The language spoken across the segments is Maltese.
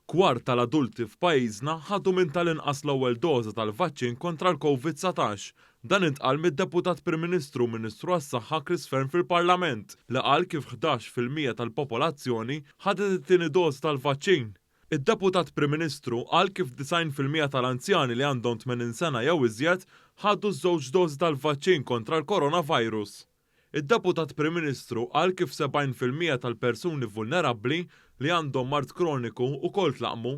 Kwart tal-adulti f'pajjiżna ħadu minn tal-inqas l-ewwel doża tal-vaċċin kontra l-Covid 19. Dan intqal mid-Deputat Prim Ministru u Ministru għas-Saħħa Chris Fearne fil-Parlament, li qal kif 11% tal-popolazzjoni ħadet it-tieni doża tal-vaċċin. Id-Deputat Prim Ministru qal kif 90% tal-anzjani li għandhom 80 sena jew iżjed ħadu ż-żewġ dożi tal-vaċċin kontra l-coronavirus. Id-Deputat Prim Ministru qal kif 70% tal-persuni vulnerabbli li għandhom mard kroniku wkoll tlaqqmu.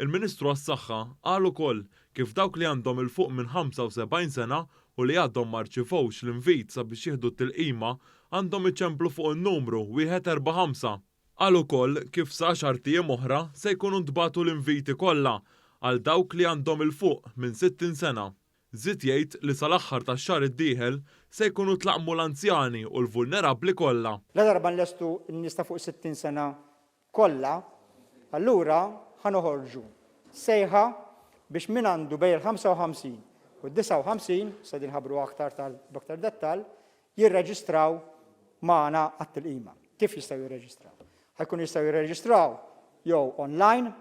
Il-Ministru għas-Saħħa qal ukoll kif dawk li għandhom 'il fuq minn 75 sena u li għadhom ma rċivewx l-invit sabiex jieħdu t-tilqima għandhom iċemplu fuq in-numru 145. Qal ukoll kif sa għaxart ijiem oħra se jkunu ntbagħtu l-inviti kollha għal dawk li għandhom 'il fuq minn 60 sena. Żied jgħid li sal-aħħar tax-xahar id-dieħel se jkunu tlaqqmu l-anzjani u l-vulnerabbli kollha. Ladarba nlestu n-nies ta' fuq 60 sena kollha, allura ħa noħorġu sejħa biex min għandu bejn il-55 u d-59, se din nħabbruha aktar tard b'aktar dettall, jirreġistraw magħna għat-tilqima. Kif jistgħu jirreġistraw? Ħa jkunu jistgħu jirreġistraw jew online,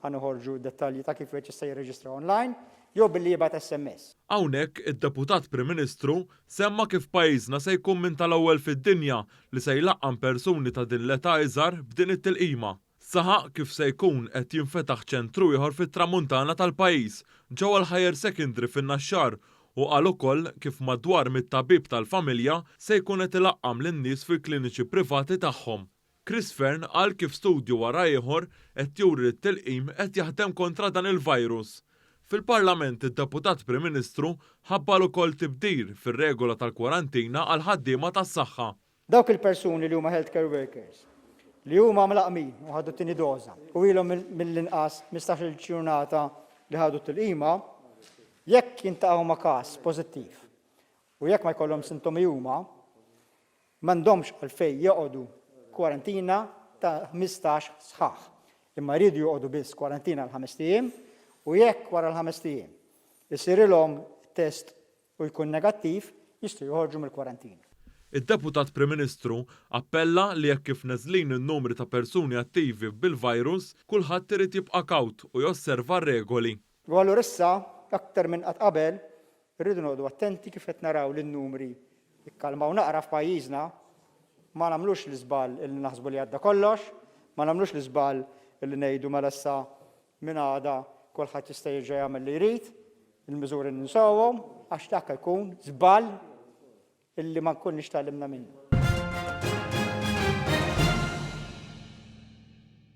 Ħa noħorġu d-dettalji ta' kif wieħed jista' jirreġistra online jew billi jibgħat SMS. Hawnhekk id-Deputat Prim Ministru semma kif pajjiżna se jkun minn tal-ewwel fid-dinja li se jlaqqam persuni ta' din l-età iżgħar b'din it-tilqima. Saħaq kif se jkun qed jinfetaħ ċentru ieħor fit-Tramuntana tal-pajjiż, ġewwa l-Higher Secondary fin-Naxxar u qal ukoll kif madwar mit-tabib tal-familja se jkun qed ilaqqam lin-nies fil-kliniċi privati tagħhom. Chris Fearne qal kif studju wara ieħor qed juri li t-tilqim qed jaħdem kontra dan il-virus. Fil-Parlament id-Deputat Prim Ministru ħabbar ukoll tibdil fir-regola tal-kwarantina għall-ħaddiema tas-saħħa. Dawk il-persuni li huma healthcare workers li huma mlaqqmin u ħadu t-tieni doża u ilhom mill-inqas 15-il ġurnata li ħadu t-tilqima, jekk jiltaqgħu ma' każ pożittiv u jekk ma jkollhom sintomi huma, M'għandhomx għalfejn joqogħdu kwarantina ta' 15 sħaħ, imma jridu joqogħdu biss kwarantina għal ħamest ijiem u jekk wara l-ħamest ijiem isirilhom test u jkun negattiv, jistgħu joħorġu mill-kwarantina. Id-Deputat Prim Ministru appella li hekk kif neżlin in-numri ta' persuni attivi bil-virus, kulħadd irid jibqa' kawt u josserva r-regoli. U allura issa, aktar minn qatt qabel, Irridu noqogħdu attenti kif qed naraw li n-numri kkalmaw naqra f'pajjiżna, ma nagħmlux l-iżball illi naħsbu li għadda kollox, ma nagħmlux l-iżball illi ngħidu mela issa minn għada kulħadd jista' jerġa' jagħmel li jrid, il-miżuri ninsewhom, għax dak ikun żball illi ma nkunniex tgħallimna minnu.